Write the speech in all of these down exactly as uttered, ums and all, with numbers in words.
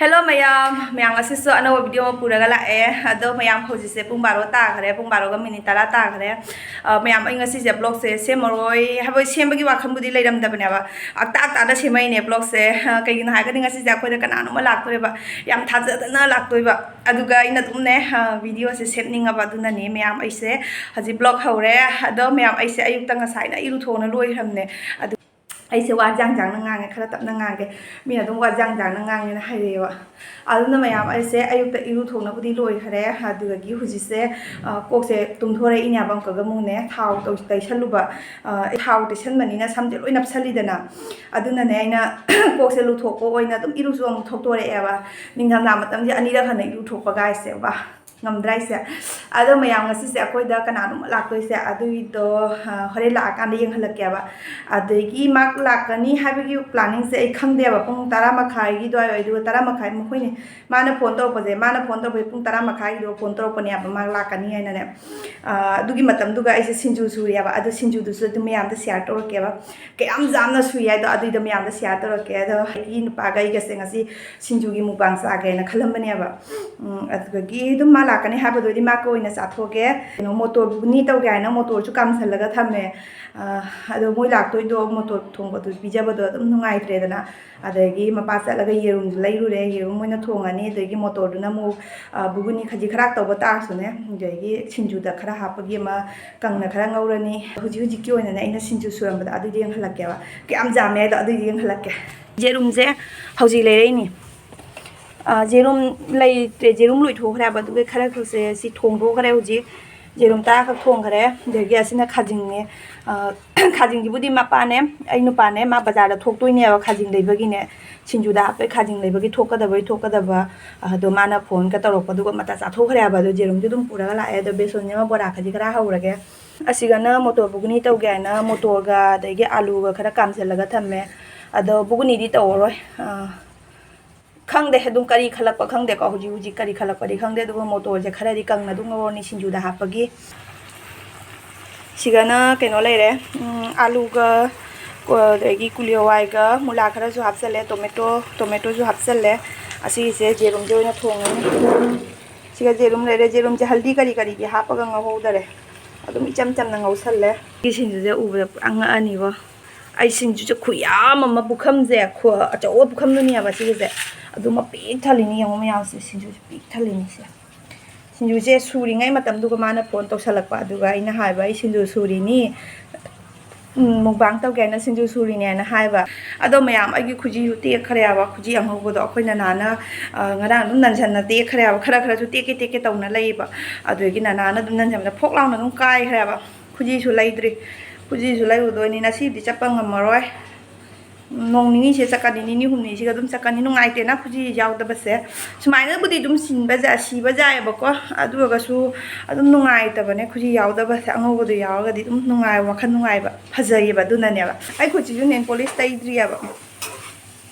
Hello ꯃꯌꯥꯝ, ꯃꯌꯥꯝ ꯉꯁꯤꯁꯨ ꯑꯅꯧꯕ video ꯑꯃ ꯄꯨꯔꯒ ꯂꯥꯛꯑꯦ꯫ ꯑꯗꯣ ꯃꯌꯥꯝ, ꯍꯧꯖꯤꯛꯁꯦ ꯄꯨꯡ ꯕꯥꯔꯣ ꯇꯥꯈ꯭ꯔꯦ, ꯄꯨꯡ ꯕꯥꯔꯣꯒ ꯃꯤꯅꯤꯠ ꯇꯔꯥ ꯇꯥꯈ꯭ꯔꯦ꯫ ꯑ, ꯃꯌꯥꯝ, ꯑꯩ ꯉꯁꯤꯁꯦ vlogꯁꯦ ꯁꯦꯝꯃꯔꯣꯏ ꯍꯥꯏꯕ, ꯁꯦꯝꯕꯒꯤ ꯋꯥꯈꯜꯕꯨꯗꯤ ꯂꯩꯔꯝꯗꯕꯅꯦꯕ, ꯑꯛꯇꯥ ꯑꯛꯇꯥꯗ ꯁꯦꯝꯃꯛꯏꯅꯦ vlogꯁꯦ꯫ ꯑ, ꯀꯩꯒꯤꯅꯣ ꯍꯥꯏꯔꯒꯗꯤ ꯉꯁꯤꯁꯦ ꯑꯩꯈꯣꯏꯗ ꯀꯅꯥꯅꯣꯝꯃ ꯂꯥꯛꯇꯣꯔꯦꯕ, ꯌꯥꯝ ꯊꯥꯖꯗꯅ ꯂꯥꯛꯇꯣꯏꯕ꯫ ꯑꯗꯨꯒ ꯑꯩꯅ ꯑꯗꯨꯝꯅꯦ, ꯑ, videoꯁꯦ ꯁꯦꯝꯅꯤꯡꯉꯕ, ꯑꯗꯨꯅꯅꯦ ꯃꯌꯥꯝ, ꯑꯩꯁꯦ ꯍꯧꯖꯤꯛ vlog ꯍꯧꯔꯦ꯫ ꯑꯗꯣ ꯃꯌꯥꯝ, ꯑꯩꯁꯦ ꯑꯌꯨꯛꯇ ꯉꯁꯥꯏꯅ ꯏꯔꯨꯊꯣꯛꯅ ꯂꯣꯏꯈ꯭ꯔꯕꯅꯦ꯫ ꯑꯗꯨ ꯑꯩꯁꯦ ꯋꯥ ꯖꯥꯡ ꯖꯥꯡꯅ ꯉꯥꯡꯉꯦ, ꯈꯔ ꯇꯞꯅ ꯉꯥꯡꯒꯦ꯫ ꯃꯤꯅ ꯑꯗꯨꯝ ꯋꯥ ꯖꯥꯡ ꯖꯥꯡꯅ ꯉꯥꯡꯉꯦꯅ ꯍꯥꯏꯔꯛꯑꯦꯕ꯫ ꯑꯗꯨꯅ ꯃꯌꯥꯝ, ꯑꯩꯁꯦ ꯑꯌꯨꯛꯇ ꯏꯔꯨ ꯊꯣꯛꯅꯕꯨꯗꯤ ꯂꯣꯏꯈꯔꯦ꯫ ꯑꯗꯨꯗꯒꯤ ꯍꯧꯖꯤꯛꯁꯦ, ꯑ, ꯀꯣꯛꯁꯦ ꯇꯨꯝꯊꯣꯔꯛꯏꯅꯦꯕ ꯑꯃꯨꯛꯀꯒ ꯑꯃꯨꯛꯅꯦ꯫ ꯊꯥꯎ ꯇꯧ-, ꯇꯩꯁꯜꯂꯨꯕ꯫ ꯑ, ꯊꯥꯎ ꯇꯩꯁꯟꯕꯅꯤꯅ ꯁꯝꯁꯦ ꯂꯣꯏ ꯅꯞꯁꯜꯂꯤꯗꯅ꯫ ꯑꯗꯨꯅꯅꯦ ꯑꯩꯅ ꯀꯣꯛꯁꯦ ꯂꯨꯊꯣꯛꯄ ꯑꯣꯏꯅ ꯑꯗꯨꯝ ꯏꯔꯨꯁꯨ ꯑꯃꯨꯛ ꯊꯣꯛꯇꯣꯔꯛꯑꯦꯕ꯫ ꯅꯤꯡꯊꯝꯊꯥ ꯃꯇꯝꯁꯦ ꯑꯅꯤꯔꯛ ꯍꯟꯅ ꯏꯔꯨ ꯊꯣꯛꯄ ꯀꯥꯏꯁꯦ, ꯋꯥ꯫ ꯉꯝꯗ꯭ꯔꯥ ꯑꯩꯁꯦ? ꯑꯗꯣ ꯃꯌꯥꯝ, ꯉꯁꯤꯁꯦ ꯑꯩꯈꯣꯏꯗ ꯀꯅꯥꯅꯣꯝ ꯂꯥꯛꯇꯣꯏꯁꯦ, ꯑꯗꯨꯒꯤꯗꯣ, ꯑ, ꯍꯣꯔꯦꯟ ꯂꯥꯛꯑꯀꯥꯟꯗ ꯌꯦꯡꯍꯜꯂꯛꯀꯦꯕ꯫ ꯑꯗꯒꯤ ꯃꯥ ꯂꯥꯛꯀꯅꯤ ꯍꯥꯏꯕꯒꯤ planningꯁꯦ ꯑꯩ ꯈꯪꯗꯦꯕ꯫ ꯄꯨꯡ ꯇꯔꯥ ꯃꯈꯥꯏꯒꯤ ꯑꯗꯨꯋꯥꯏ ꯑꯣꯏ, ꯑꯗꯨꯒ ꯇꯔꯥ ꯃꯈꯥꯏ ꯃꯈꯣꯏꯅꯤ꯫ ꯃꯥꯅ phone ꯇꯧꯔꯛꯄꯁꯦ, ꯃꯥꯅ phone ꯇꯧꯔꯛꯄꯁꯦ ꯄꯨꯡ ꯇꯔꯥ ꯃꯈꯥꯏꯒꯤꯗꯣ phone ꯇꯧꯔꯛꯄꯅꯦꯕ, ꯃꯥ ꯂꯥꯛꯀꯅꯤ ꯍꯥꯏꯅꯅꯦ꯫ ꯑ, ꯑꯗꯨꯒꯤ ꯃꯇꯝꯗꯨꯒ ꯑꯩꯁꯦ ꯁꯤꯡꯖꯨ ꯁꯨꯔꯤꯑꯕ, ꯑꯗꯨ ꯁꯤꯡꯖꯨꯗꯨꯁꯨ ꯑꯗꯨꯝ ꯃꯌꯥꯝꯗ share ꯇꯧꯔꯛꯀꯦꯕ꯫ ꯀꯌꯥꯝ ꯌꯥꯝꯅ ꯁꯨꯏ ꯍꯥꯏꯗꯣ ꯑꯗꯨꯏꯗꯣ ꯃꯌꯥꯝꯗ share ꯇꯧꯔꯛꯀꯦ꯫ ꯑꯗꯣ ꯑꯩꯒꯤ ꯅꯨꯄꯥꯒ ꯑꯩꯒꯁꯦ ꯉꯁꯤ ꯁꯤꯡꯖꯨꯒꯤ mukbang ꯆꯥꯒꯦꯅ ꯈꯜꯂꯝꯕꯅꯦꯕ꯫ ꯎꯝ, ꯑꯗꯨꯗꯒꯤ ꯑꯗꯨꯝ ꯃꯥ ꯂꯥꯛꯀꯅꯤ ꯍꯥꯏꯕꯗꯨꯗꯤ ꯃꯥꯒ ꯑꯣꯏꯅ ꯆꯥꯊꯣꯛꯀꯦ꯫ ꯀꯩꯅꯣ, ꯃꯣꯇꯣꯔ ꯘꯨꯒꯅꯤ ꯇꯧꯒꯦ ꯍꯥꯏꯅ ꯃꯣꯇꯣꯔꯁꯨ ꯀꯥꯝꯁꯜꯂꯒ ꯊꯝꯃꯦ꯫ ꯑ, ꯑꯗꯣ ꯃꯣꯏ ꯂꯥꯛꯇꯣꯏꯗꯣ ꯃꯣꯇꯣꯔ ꯊꯣꯡꯕꯗꯨ ꯄꯤꯖꯕꯗꯣ ꯑꯗꯨꯝ ꯅꯨꯡꯉꯥꯏꯇ꯭ꯔꯦꯗꯅ꯫ ꯑꯗꯒꯤ ꯃꯄꯥ ꯆꯠꯂꯒ ꯌꯦꯔꯨꯝꯁꯨ ꯂꯩꯔꯨꯔꯦ, ꯌꯦꯔꯨꯝ ꯃꯣꯏꯅ ꯊꯣꯡꯉꯅꯤ꯫ ꯑꯗꯒꯤ ꯃꯣꯇꯣꯔꯗꯨꯅ ꯑꯃꯨꯛ, ꯑ, ꯘꯨꯒꯅꯤ ꯈꯖꯤꯛ ꯈꯔꯥꯛ ꯇꯧꯕ ꯇꯥꯔꯁꯨꯅꯦ, ꯑꯗꯒꯤ ꯁꯤꯡꯖꯨꯗ ꯈꯔ ꯍꯥꯞꯄꯒꯤ ꯑꯃ ꯀꯪꯅ ꯈꯔ ꯉꯧꯔꯅꯤ꯫ ꯍꯧꯖꯤꯛ ꯍꯧꯖꯤꯛꯀꯤ ꯑꯣꯏꯅꯅꯦ ꯑꯩꯅ ꯁꯤꯡꯖꯨ ꯁꯨꯔꯝꯕꯗꯣ ꯑꯗꯨꯏꯗꯤ ꯌꯦꯡꯍꯜꯂꯛꯀꯦꯕ꯫ ꯀꯌꯥꯝ ꯌꯥꯝꯃꯦ ꯍꯥꯏꯗꯣ ꯑꯗꯨꯏꯗꯤ ꯌꯦꯡꯍꯜꯂꯛꯀꯦ꯫ ꯌꯦꯔꯨꯝꯁꯦ ꯍꯧꯖꯤꯛ ꯂꯩꯔꯛꯏꯅꯤ꯫ ꯑ, ꯌꯦꯔꯨꯝ ꯂꯩꯇ꯭ꯔꯦ, ꯌꯦꯔꯨꯝ ꯂꯣꯏꯊꯣꯛꯈ꯭ꯔꯦ ꯍꯥꯏꯕ, ꯑꯗꯨꯒꯤ ꯈꯔ ꯈꯛꯁꯦ ꯁꯤ ꯊꯣꯡꯗꯣꯛꯈ꯭ꯔꯦ ꯍꯧꯖꯤꯛ꯫ ꯌꯦꯔꯨꯝ ꯇꯔꯥꯈꯛ ꯊꯣꯡꯈ꯭ꯔꯦ꯫ ꯑꯗꯒꯤ ꯑꯁꯤꯅ ꯈꯥꯖꯤꯡꯅꯦ꯫ ꯑ, ꯈꯥꯖꯤꯡꯁꯤꯕꯨꯗꯤ ꯃꯄꯥꯅꯦ, ꯑꯩ ꯅꯨꯄꯥꯅꯦ, ꯃꯥ ꯕꯖꯥꯔꯗ ꯊꯣꯛꯇꯣꯏꯅꯦꯕ ꯈꯥꯖꯤꯡ ꯂꯩꯕꯒꯤꯅꯦ꯫ ꯁꯤꯡꯖꯨꯗ ꯍꯥꯞꯄꯩ ꯈꯥꯖꯤꯡ ꯂꯩꯕꯒꯤ ꯊꯣꯛꯀꯗꯕꯩ ꯊꯣꯛꯀꯗꯕ, ꯑꯗꯣ ꯃꯥꯅ phoneꯒ ꯇꯧꯔꯛꯄ, ꯑꯗꯨꯒ ꯃꯇꯥ ꯆꯥꯊꯣꯛꯈ꯭ꯔꯦ ꯍꯥꯏꯕ꯫ ꯑꯗꯣ ꯌꯦꯔꯨꯝꯁꯨ ꯑꯗꯨꯝ ꯄꯨꯔꯒ ꯂꯥꯛꯑꯦ꯫ ꯑꯗꯣ ꯕꯦꯁꯣꯟꯁꯤꯃ ꯕꯣꯔꯥ ꯈꯖꯤꯛ ꯈꯔ ꯍꯧꯔꯒꯦ꯫ ꯑꯁꯤꯒꯅ ꯃꯣꯇꯣꯔ ꯘꯨꯒꯅꯤ ꯇꯧꯒꯦ ꯍꯥꯏꯅ ꯃꯣꯇꯣꯔꯒ ꯑꯗꯒꯤ ꯑꯥꯂꯨꯒ ꯈꯔ ꯀꯥꯝꯁꯤꯜꯂꯒ ꯊꯝꯃꯦ꯫ ꯑꯗꯣ ꯘꯨꯒꯅꯤꯗꯤ ꯇꯧꯔꯔꯣꯏ꯫ ꯑ, ꯈꯪꯗꯦ, ꯑꯗꯨꯝ ꯀꯔꯤ ꯈꯜꯂꯛꯄ ꯈꯪꯗꯦꯀꯣ, ꯍꯧꯖꯤꯛ ꯍꯧꯖꯤꯛ ꯀꯔꯤ ꯈꯜꯂꯛꯄꯗꯤ ꯈꯪꯗꯦ, ꯑꯗꯨꯒ ꯃꯣꯇꯣꯔꯁꯦ ꯈꯔꯗꯤ ꯀꯪꯅ ꯑꯗꯨꯝ ꯉꯧꯔꯅꯤ ꯁꯤꯡꯖꯨꯗ ꯍꯥꯞꯄꯒꯤ꯫ ꯁꯤꯒꯅ ꯀꯩꯅꯣ ꯂꯩꯔꯦ, ꯎꯝ, ꯑꯥꯂꯨꯒ, ꯀꯣ-, ꯑꯗꯒꯤ ꯀꯨꯂꯤ ꯍꯋꯥꯏꯒ ꯃꯨꯂꯥ ꯈꯔꯁꯨ ꯍꯥꯞꯆꯜꯂꯦ, tomato, tomatoꯁꯨ ꯍꯥꯞꯆꯜꯂꯦ꯫ ꯑꯁꯤꯒꯤꯁꯦ ꯌꯦꯔꯨꯝꯁꯦ ꯑꯣꯏꯅ ꯊꯣꯡꯉꯅꯤ꯫ ꯁꯤꯒ ꯌꯦꯔꯨꯝ ꯂꯩꯔꯦ꯫ ꯌꯦꯔꯨꯝꯁꯦ ꯍꯜꯗꯤ ꯀꯔꯤ ꯀꯔꯤꯗꯤ ꯍꯥꯞꯄꯒ ꯉꯧꯍꯧꯗꯔꯦ, ꯑꯗꯨꯝ ꯏꯆꯝ ꯆꯝꯅ ꯉꯧꯁꯜꯂꯦ꯫ ꯁꯤ ꯁꯤꯡꯖꯨꯁꯦ ꯎꯕꯗ ꯄꯨꯔꯥ ꯉꯛꯑꯅꯤꯀꯣ꯫ ꯑꯩ ꯁꯤꯡꯖꯨꯁꯦ ꯈꯨꯌꯥꯝ ꯑꯃ, ꯄꯨꯈꯝꯁꯦ ꯈꯨ-, ꯑꯆꯧꯕ ꯄꯨꯈꯝꯗꯨꯅꯦꯕ ꯁꯤꯒꯤꯁꯦ꯫ ꯑꯗꯨꯃ ꯄꯤꯛ ꯊꯜꯂꯤꯅꯤ, ꯌꯦꯡꯉꯣ ꯃꯌꯥꯝꯁꯦ, ꯁꯤꯡꯖꯨꯁꯦ ꯄꯤꯛ ꯊꯜꯂꯤꯅꯤ ꯁꯦ꯫ ꯁꯤꯡꯖꯨꯁꯦ ꯁꯨꯔꯤꯉꯩ ꯃꯇꯝꯗꯨꯒ ꯃꯥꯅ ꯐꯣꯟ ꯇꯧꯁꯜꯂꯛꯄ, ꯑꯗꯨꯒ ꯑꯩꯅ ꯍꯥꯏꯕ, "ꯑꯩ ꯁꯤꯡꯖꯨ ꯁꯨꯔꯤꯅꯤ, ꯎꯝ, ꯃꯨꯛꯕꯥꯡ ꯇꯧꯒꯦ ꯍꯥꯏꯅ ꯁꯤꯡꯖꯨ ꯁꯨꯔꯤꯅꯦ" ꯍꯥꯏꯅ ꯍꯥꯏꯕ꯫ ꯑꯗꯣ ꯃꯌꯥꯝ, ꯑꯩꯒꯤ ꯈꯨꯖꯤꯁꯨ ꯇꯦꯛꯈ꯭ꯔꯦꯕ, ꯈꯨꯖꯤ ꯑꯉꯧꯕꯗꯣ꯫ ꯑꯩꯈꯣꯏ ꯅꯅꯥꯅ, ꯑ, ꯉꯔꯥꯡ ꯑꯗꯨꯝ ꯅꯟꯁꯟꯅ ꯇꯦꯛꯈ꯭ꯔꯦꯕ, ꯈꯔ ꯈꯔꯁꯨ ꯇꯦꯛꯀꯦ ꯇꯦꯛꯀꯦ ꯇꯧꯅ ꯂꯩꯌꯦꯕ꯫ ꯑꯗꯨꯗꯒꯤ ꯅꯅꯥꯅ ꯑꯗꯨꯝ ꯅꯟꯁꯟꯕꯗ ꯐꯣꯛ ꯂꯥꯎꯅ ꯑꯗꯨꯝ ꯀꯥꯏꯈ꯭ꯔꯦꯕ꯫ ꯈꯨꯖꯤꯁꯨ ꯂꯩꯗ꯭ꯔꯤ, ꯈꯨꯖꯤꯁꯨ ꯂꯩꯔꯨꯗꯣꯏꯅꯤ꯫ ꯉꯁꯤꯗꯤ ꯆꯠꯄ ꯉꯝꯃꯔꯣꯏ꯫ ꯅꯣꯡ ꯅꯤꯅꯤꯁꯦ ꯆꯠꯀꯅꯤ, ꯅꯤꯅꯤ ꯍꯨꯝꯅꯤꯁꯤꯒ ꯑꯗꯨꯝ ꯆꯠꯀꯅꯤ꯫ ꯅꯨꯡꯉꯥꯏꯇꯦꯅ ꯈꯨꯖꯤ ꯌꯥꯎꯗꯕꯁꯦ꯫ ꯁꯨꯃꯥꯏꯅꯕꯨꯗꯤ ꯑꯗꯨꯝ ꯁꯤꯟꯕ ꯖꯥ-, ꯁꯤꯕ ꯌꯥꯏꯑꯕꯀꯣ, ꯑꯗꯨ ꯑꯣꯏꯔꯒꯁꯨ ꯑꯗꯨꯝ ꯅꯨꯡꯉꯥꯏꯇꯕꯅꯦ ꯈꯨꯖꯤ ꯌꯥꯎꯗꯕꯁꯦ꯫ ꯑꯉꯧꯕꯗꯣ ꯌꯥꯎꯔꯒꯗꯤ ꯑꯗꯨꯝ ꯅꯨꯡꯉꯥꯏꯕ, ꯋꯥꯈꯜ ꯅꯨꯡꯉꯥꯏꯕ, ꯐꯖꯩꯌꯦꯕ꯫ ꯑꯗꯨꯅꯅꯦꯕ꯫ ꯑꯩ ꯈꯨꯠꯁꯤꯁꯨ ꯅꯦꯜ ꯄꯣꯂꯤꯁ ꯇꯩꯗ꯭ꯔꯤꯑꯕ꯫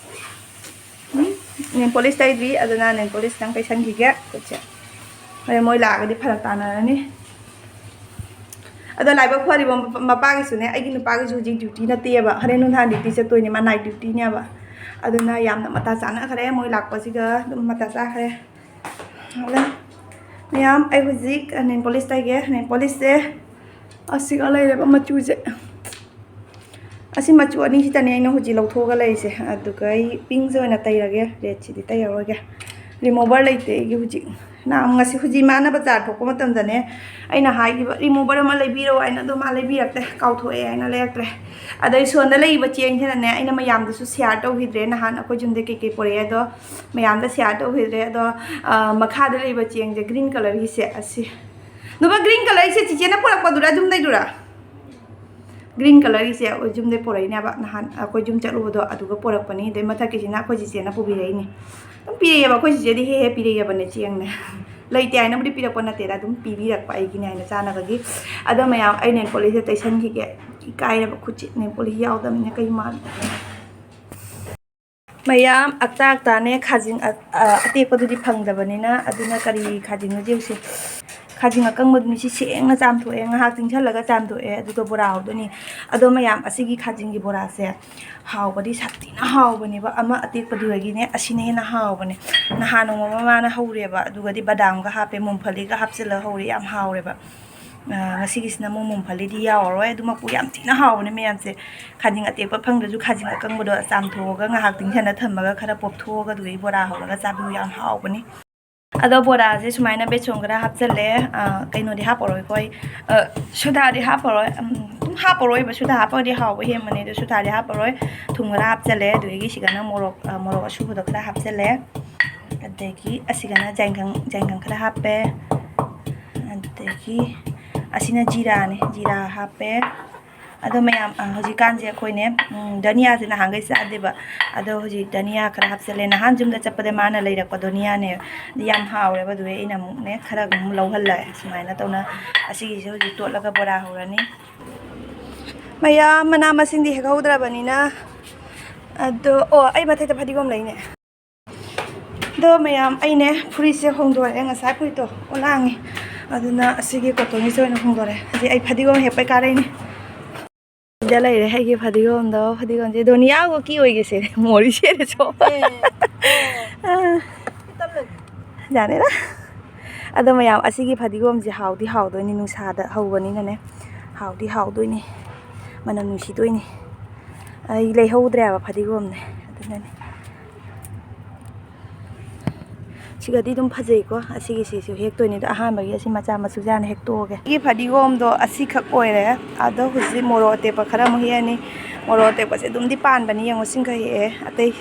ꯎꯝ, ꯅꯦꯜ ꯄꯣꯂꯤꯁ ꯇꯩꯗ꯭ꯔꯤ, ꯑꯗꯨꯅ ꯅꯦꯜ ꯄꯣꯂꯤꯁ ꯈꯤꯇꯪ ꯇꯩꯁꯟꯈꯤꯒꯦ ꯈꯨꯠꯁꯦ꯫ ꯍꯣꯔꯦꯟ ꯃꯣꯏ ꯂꯥꯛꯑꯒꯗꯤ ꯐꯔꯛ ꯇꯥꯅꯔꯅꯤ꯫ ꯑꯗꯣ ꯂꯥꯏꯕꯛ ꯐꯔꯤꯕ ꯃꯄꯥ-, ꯃꯄꯥꯒꯤꯁꯨꯅꯦ, ꯑꯩꯒꯤ ꯅꯨꯄꯥꯒꯤꯁꯨ ꯍꯧꯖꯤꯛ ꯗ꯭ꯌꯨꯇꯤ ꯅꯠꯇꯦꯕ, ꯍꯣꯔꯦꯟ ꯅꯨꯡꯗꯥꯡ ꯗ꯭ꯌꯨꯇꯤ ꯆꯠꯇꯣꯏꯅꯦ, ꯃꯥ ꯅꯥꯏꯠ ꯗ꯭ꯌꯨꯇꯤꯅꯦꯕ꯫ ꯑꯗꯨꯅ ꯌꯥꯝꯅ ꯃꯇꯥ ꯆꯥꯅꯈ꯭ꯔꯦ, ꯃꯣꯏ ꯂꯥꯛꯄꯁꯤꯒ ꯑꯗꯨꯝ ꯃꯇꯥ ꯆꯥꯈ꯭ꯔꯦ꯫ ꯑꯗ ꯃꯌꯥꯝ, ꯑꯩ ꯍꯧꯖꯤꯛ ꯅꯦꯜ ꯄꯣꯂꯤꯁ ꯇꯩꯒꯦ꯫ ꯅꯦꯜ ꯄꯣꯂꯤꯁꯁꯦ ꯑꯁꯤꯒ ꯂꯩꯔꯦꯕ ꯃꯆꯨꯁꯦ꯫ ꯑꯁꯤ ꯃꯆꯨ ꯑꯅꯤꯁꯤꯗꯅꯦ ꯑꯩꯅ ꯍꯧꯖꯤꯛ ꯂꯧꯊꯣꯛꯑꯒ ꯂꯩꯔꯤꯁꯦ꯫ ꯑꯗꯨꯒ ꯑꯩ ꯄꯤꯡꯁꯦ ꯑꯣꯏꯅ ꯇꯩꯔꯒꯦ, ꯔꯦꯗꯁꯤꯗꯤ ꯇꯩꯔꯔꯣꯏꯒꯦ꯫ ꯔꯤꯃꯨꯚꯔ ꯂꯩꯇꯦ ꯑꯩꯒꯤ ꯍꯧꯖꯤꯛ꯫ ꯅꯍꯥꯟ ꯉꯁꯤ ꯍꯧꯖꯤꯛ ꯃꯥꯅ ꯕꯖꯥꯔ ꯊꯣꯛꯄ ꯃꯇꯝꯗꯅꯦ ꯑꯩꯅ ꯍꯥꯏꯈꯤꯕ, "ꯔꯤꯃꯨꯚꯔ ꯑꯃ ꯂꯩꯕꯤꯔꯛꯑꯣ" ꯍꯥꯏꯅ, ꯑꯗꯣ ꯃꯥ ꯂꯩꯕꯤꯔꯛꯇ꯭ꯔꯦ, ꯀꯥꯎꯊꯣꯛꯑꯦ ꯍꯥꯏꯅ ꯂꯩꯔꯛꯇ꯭ꯔꯦ꯫ ꯑꯗꯩ ꯁꯣꯝꯗ ꯂꯩꯔꯤꯕ ꯆꯦꯡꯁꯤꯅꯅꯦ ꯑꯩꯅ ꯃꯌꯥꯝꯗꯁꯨ ꯁꯤꯌꯥꯔ ꯇꯧꯈꯤꯗ꯭ꯔꯦ, ꯅꯍꯥꯟ ꯑꯩꯈꯣꯏ ꯌꯨꯝꯗ ꯀꯩꯀꯩ ꯄꯨꯔꯛꯑꯦ ꯑꯗꯣ ꯃꯌꯥꯝꯗ ꯁꯤꯌꯥꯔ ꯇꯧꯈꯤꯗ꯭ꯔꯦ꯫ ꯑꯗꯣ, ꯑ, ꯃꯈꯥꯗ ꯂꯩꯕ ꯆꯦꯡꯁꯦ ꯒ꯭ꯔꯤꯟ ꯀꯂꯔꯒꯤꯁꯦ, ꯑꯁꯤ꯫ ꯅꯨꯄꯥ, ꯒ꯭ꯔꯤꯟ ꯀꯂꯔꯒꯤꯁꯦ ꯆꯤꯆꯦꯅ ꯄꯨꯔꯛꯄꯗꯨꯔꯥ ꯌꯨꯝꯗꯩꯗꯨꯔꯥ? ꯒ꯭ꯔꯤꯟ ꯀꯂꯔꯒꯤꯁꯦ ꯑꯩꯈꯣꯏ ꯌꯨꯝꯗꯩ ꯄꯨꯔꯛꯏꯅꯦꯕ, ꯅꯍꯥꯟ ꯑꯩꯈꯣꯏ ꯌꯨꯝ ꯆꯠꯂꯨꯕꯗꯣ ꯑꯗꯨꯒ ꯄꯨꯔꯛꯄꯅꯤ꯫ ꯑꯗꯩ ꯃꯊꯛꯀꯤꯁꯤꯅ ꯑꯩꯈꯣꯏ ꯆꯤꯆꯦꯅ ꯄꯨꯕꯤꯔꯛꯏꯅꯦ꯫ ꯑꯗꯨꯝ ꯄꯤꯔꯛꯑꯦꯕ, ꯑꯩꯈꯣꯏ ꯆꯤꯆꯦꯗꯤ ꯍꯦꯛ ꯍꯦꯛ ꯄꯤꯔꯛꯑꯦꯕꯅꯦ ꯆꯦꯡꯅꯦ꯫ ꯂꯩꯇꯦ ꯍꯥꯏꯅꯕꯨꯗꯤ ꯄꯤꯔꯛꯄ ꯅꯠꯇꯦꯗ, ꯑꯗꯨꯝ ꯄꯤꯕꯤꯔꯛꯄ ꯑꯩꯒꯤꯅꯦ ꯍꯥꯏꯅ ꯆꯥꯅꯕꯒꯤ꯫ ꯑꯗꯣ ꯃꯌꯥꯝ, ꯑꯩ ꯅꯦꯜ ꯄꯣꯂꯤꯁꯁꯦ ꯇꯩꯁꯟꯈꯤꯒꯦ꯫ ꯏꯀꯥꯏꯔꯕ ꯈꯨꯠꯁꯦ ꯅꯦꯜ ꯄꯣꯂꯤꯁ ꯌꯥꯎꯗꯕꯅꯤꯅ ꯀꯩ ꯃꯥꯜꯂꯤ? ꯃꯌꯥꯝ, ꯑꯛꯇ ꯑꯛꯇꯥꯅꯦ, ꯈꯥꯖꯤꯡ ꯑ-, ꯑ-, ꯑꯇꯦꯛꯄꯗꯨꯗꯤ ꯐꯪꯗꯕꯅꯤꯅ, ꯑꯗꯨꯅ ꯀꯔꯤ ꯈꯥꯖꯤꯡꯅꯣ ꯌꯦꯡꯁꯤ꯫ ꯈꯥꯖꯤꯡ ꯑꯀꯪꯕꯗꯨꯅꯤ ꯁꯤ ꯁꯦꯡꯅ ꯆꯥꯝꯊꯣꯛꯑꯦ, ꯉꯥꯏꯍꯥꯛ ꯇꯤꯡꯁꯜꯂꯒ ꯆꯥꯝꯊꯣꯛꯑꯦ, ꯑꯗꯨꯒ ꯕꯣꯔꯥ ꯍꯧꯗꯣꯏꯅꯤ꯫ ꯑꯗꯣ ꯃꯌꯥꯝ, ꯑꯁꯤꯒꯤ ꯈꯥꯖꯤꯡꯒꯤ ꯕꯣꯔꯥꯁꯦ ꯍꯥꯎꯕꯗꯤ ꯁꯥꯊꯤꯅ ꯍꯥꯎꯕꯅꯦꯕ꯫ ꯑꯃ ꯑꯇꯦꯛꯄꯗꯨꯗꯒꯤꯅꯦ ꯑꯁꯤꯅ ꯍꯦꯟꯅ ꯍꯥꯎꯕꯅꯦ꯫ ꯅꯍꯥꯟ ꯅꯣꯡꯃ ꯃꯃꯥꯅ ꯍꯧꯔꯦꯕ, ꯑꯗꯨꯒꯗꯤ ꯕꯗꯥꯝꯒ ꯍꯥꯞꯄꯦ, ꯃꯨꯝꯐꯂꯤꯒ ꯍꯥꯞꯆꯤꯜꯂꯒ ꯍꯧꯔꯦ, ꯌꯥꯝ ꯍꯥꯎꯔꯦꯕ꯫ ꯑ, ꯉꯁꯤꯒꯤꯁꯤꯅ ꯑꯃꯨꯛ ꯃꯨꯝꯐꯂꯤꯗꯤ ꯌꯥꯎꯔꯔꯣꯏ, ꯑꯗꯨꯃꯛꯄꯨ ꯌꯥꯝ ꯊꯤꯅ ꯍꯥꯎꯕꯅꯦ ꯃꯌꯥꯝꯁꯦ꯫ ꯈꯥꯖꯤꯡ ꯑꯇꯦꯛꯄ ꯐꯪꯗ꯭ꯔꯁꯨ ꯈꯥꯖꯤꯡ ꯑꯀꯪꯕꯗꯣ ꯆꯥꯝꯊꯣꯛꯑꯒ ꯉꯥꯏꯍꯥꯛ ꯇꯤꯡꯁꯤꯟꯅ ꯊꯝꯃꯒ ꯈꯔ ꯄꯣꯞꯊꯣꯛꯑꯒ ꯑꯗꯨꯗꯒꯤ ꯕꯣꯔꯥ ꯍꯧꯔꯒ ꯆꯥꯕꯤꯌꯨ, ꯌꯥꯝ ꯍꯥꯎꯕꯅꯤ꯫ ꯑꯗꯣ ꯕꯣꯔꯥꯁꯦ ꯁꯨꯃꯥꯏꯅ ꯕꯦꯁꯣꯟ ꯈꯔ ꯍꯥꯞꯆꯜꯂꯦ꯫ ꯑ, ꯀꯩꯅꯣꯗꯤ ꯍꯥꯞꯄꯔꯣꯏꯀꯣ ꯑꯩ, ꯑ, ꯁꯣꯗꯥꯗꯤ ꯍꯥꯞꯄꯔꯣꯏ꯫ ꯎꯝ, ꯑꯗꯨꯝ ꯍꯥꯞꯄꯔꯣꯏꯕ, ꯁꯣꯗꯥ ꯍꯥꯞꯄꯒꯗꯤ ꯍꯥꯎꯕ ꯍꯦꯟꯕꯅꯦ, ꯑꯗꯣ ꯁꯣꯗꯥꯗꯤ ꯍꯥꯞꯄꯔꯣꯏ꯫ ꯊꯨꯝ ꯈꯔ ꯍꯥꯞꯆꯜꯂꯦ, ꯑꯗꯨꯗꯒꯤ ꯁꯤꯗꯅ ꯃꯣꯔꯣꯛ, ꯑ, ꯃꯣꯔꯣꯛ ꯑꯁꯨꯕꯗꯣ ꯈꯔ ꯍꯥꯞꯆꯜꯂꯦ꯫ ꯑꯗꯒꯤ ꯑꯁꯤꯒꯅ ꯖꯥꯏꯈꯪ, ꯖꯥꯏꯈꯪ ꯈꯔ ꯍꯥꯞꯄꯦ꯫ ꯑꯗꯒꯤ ꯑꯁꯤꯅ ꯖꯤꯔꯥꯅꯦ, ꯖꯤꯔꯥ ꯍꯥꯞꯄꯦ꯫ ꯑꯗꯣ ꯃꯌꯥꯝ, ꯑ, ꯍꯧꯖꯤꯛꯀꯥꯟꯁꯦ ꯑꯩꯈꯣꯏꯅꯦ, ꯎꯝ, ꯙꯅꯤꯌꯥꯁꯦ ꯅꯍꯥꯟꯈꯩ ꯆꯥꯗꯦꯕ꯫ ꯑꯗꯣ ꯍꯧꯖꯤꯛ ꯙꯅꯤꯌꯥ ꯈꯔ ꯍꯥꯞꯆꯜꯂꯦ꯫ ꯅꯍꯥꯟ ꯌꯨꯝꯗ ꯆꯠꯄꯗ ꯃꯥꯅ ꯂꯩꯔꯛꯄ ꯙꯅꯤꯌꯥꯅꯦ꯫ ꯑꯗꯨ ꯌꯥꯝ ꯍꯥꯎꯔꯦꯕ, ꯑꯗꯨꯒꯤ ꯑꯩꯅ ꯑꯃꯨꯛꯅꯦ ꯈꯔ ꯑꯗꯨꯝ ꯂꯧꯍꯜꯂꯦ꯫ ꯁꯨꯃꯥꯏꯅ ꯇꯧꯅ ꯑꯁꯤꯒꯤꯁꯦ ꯍꯧꯖꯤꯛ ꯇꯣꯠꯂꯒ ꯕꯣꯔꯥ ꯍꯧꯔꯅꯤ꯫ ꯃꯌꯥꯝ ꯃꯅꯥ ꯃꯁꯤꯡꯗꯤ ꯍꯦꯛꯍꯧꯗ꯭ꯔꯕꯅꯤꯅ꯫ ꯑꯗꯣ, ꯑꯣ, ꯑꯩ ꯃꯊꯛꯇ ꯐꯗꯤꯒꯣꯝ ꯂꯩꯅꯦ꯫ ꯑꯗꯣ ꯃꯌꯥꯝ, ꯑꯩꯅꯦ ꯐꯨꯔꯤꯠꯁꯦ ꯍꯣꯡꯗꯣꯔꯛꯑꯦ, ꯉꯁꯥꯏ ꯐꯨꯔꯤꯠꯇꯣ ꯂꯥꯡꯉꯤ, ꯑꯗꯨꯅ ꯑꯁꯤꯒꯤ ꯀꯣꯇꯣꯟꯒꯤꯁꯦ ꯑꯣꯏꯅ ꯍꯣꯡꯗꯣꯔꯛꯑꯦ꯫ ꯍꯧꯖꯤꯛ ꯑꯩ ꯐꯗꯤꯒꯣꯝ ꯍꯦꯛꯄꯩ ꯀꯥꯔꯛꯏꯅꯦ꯫ ꯁꯤꯗ ꯂꯩꯔꯦ ꯑꯩꯒꯤ ꯐꯗꯤꯒꯣꯝꯗꯣ꯫ ꯐꯗꯤꯒꯣꯝꯁꯦ ꯙꯣꯅꯤꯌꯥꯒ ꯀꯤ ꯑꯣꯏꯒꯦꯁꯦ, ꯃꯣꯔꯤ ꯁꯦꯠꯂꯦ ꯁꯣ꯫ ꯑꯦ, ꯑꯦ꯫ ꯌꯥꯅꯤꯗ꯫ ꯑꯗꯣ ꯃꯌꯥꯝ, ꯑꯁꯤꯒꯤ ꯐꯗꯤꯒꯣꯝꯁꯦ ꯍꯥꯎꯗꯤ ꯍꯥꯎꯗꯣꯏꯅꯤ, ꯅꯨꯡꯁꯥꯗ ꯍꯧꯕꯅꯤꯅꯅꯦ, ꯍꯥꯎꯗꯤ ꯍꯥꯎꯗꯣꯏꯅꯤ, ꯃꯅꯝ ꯅꯨꯡꯁꯤꯗꯣꯏꯅꯤ꯫ ꯑꯩ ꯂꯩꯍꯧꯗ꯭ꯔꯦꯕ ꯐꯗꯤꯒꯣꯝꯅꯦ, ꯑꯗꯨꯅꯅꯦ꯫ ꯁꯤꯒꯗꯤ ꯑꯗꯨꯝ ꯐꯖꯩꯀꯣ꯫ ꯑꯁꯤꯒꯤꯁꯤꯁꯨ ꯍꯦꯛꯇꯣꯏꯅꯦ, ꯑꯗꯣ ꯑꯍꯥꯟꯕꯒꯤ ꯑꯁꯤ ꯃꯆꯥ ꯃꯁꯨꯁꯦ ꯍꯥꯟꯅ ꯍꯦꯛꯇꯣꯛꯑꯒꯦ꯫ ꯑꯩꯒꯤ ꯐꯗꯤꯒꯣꯝꯗꯣ ꯑꯁꯤꯈꯛ ꯑꯣꯏꯔꯦ꯫ ꯑꯗꯣ ꯍꯧꯖꯤꯛ ꯃꯣꯔꯣꯛ ꯑꯇꯦꯛꯄ ꯈꯔ ꯑꯃꯨꯛ ꯍꯦꯛꯑꯅꯤ꯫ ꯃꯣꯔꯣꯛ ꯑꯇꯦꯛꯄꯁꯦ ꯑꯗꯨꯝꯗꯤ ꯄꯥꯟꯕꯅꯤ, ꯌꯦꯡꯉꯣ, ꯁꯤꯡꯈꯩ ꯍꯦꯛꯑꯦ꯫ ꯑꯇꯩ,